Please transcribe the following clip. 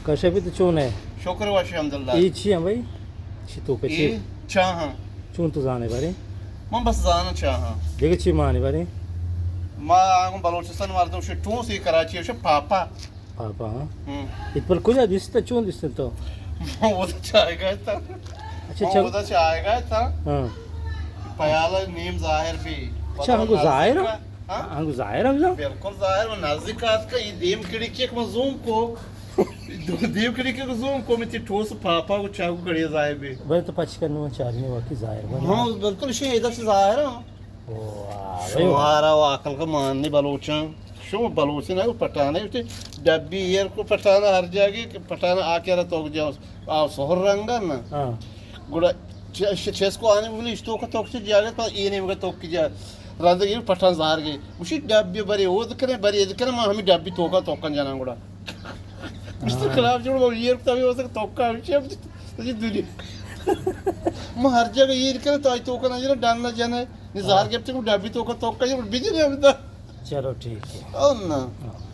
کشے بھی تو چون ہے؟ شکر وش الحمدللہ۔ اے چی ہیں بھائی؟ چی تو کچی؟ اے چاہاں۔ چون تو زانے بارے؟ من بس زاناں چاہاں۔ دیگہ چی مانے بارے؟ ما آگوں بلوچستان مردم شو ٹوس، اے کراچی شو پاپا۔ پاپا، ہاں۔ ہم۔ ات پر کجا دیستا، چون دیستا تو؟ ما ودا چائے گئے تھا۔ اچھا، ما اچھا۔ ودا چائے گئے تھا۔ ہاں۔ پیالہ نیم ظاہر بھی۔ اچھا، ہنگو ظاہر؟ ہاں؟ ہنگو ظاہر ہم؟ بالکل ظاہر، من نزدیک آتکا، اے دیم کھڑکی کہ من زوم کو۔ دیم کھڑکی کہ زوم کو، من تی ٹوس پاپا کو چاہو کھڑی ظاہر بھی۔ بلے تو پچ کرنے من چارنے واقعی ظاہر بنا۔ ہاں، بالکل شی ادا سے ظاہر ہے۔ او، آ، بھائی۔ شمارا و عقل کا ماننی بلوچاں۔ شما بلوچی نہ، پٹھانے، ڈبی ایر کو پٹھانا ہر جاگے کہ پٹھانا آ کے را توک جاؤ، آ سہر رنگا نا۔ ہاں۔ گڑا چ-، چ-، چیز کو آنے بولی، اس توکا توک چ جاگے، پر اے نیمگا توک کی جا۔ رندگی پٹھان زار گئے۔ اسی ڈبی بری اود کرے، بری اید کرے، ما ہمیں ڈبی توکا توکن جانا گڑا۔ مستر ہاں۔ خلاف جوڑ، وہ ایر کتا بھی ہو سکتا، توکا ہمشی ہم جی دنیا۔ ما ہر جگہ ایر کرے، تو آئی توکا نہ جانا، ڈن نہ جانا۔ نی زہر ہاں۔ گپت کو ڈبی توکا توکا یہ بجنے ہم دا۔ چلو ٹھیک ہے۔ او نا۔ ہاں۔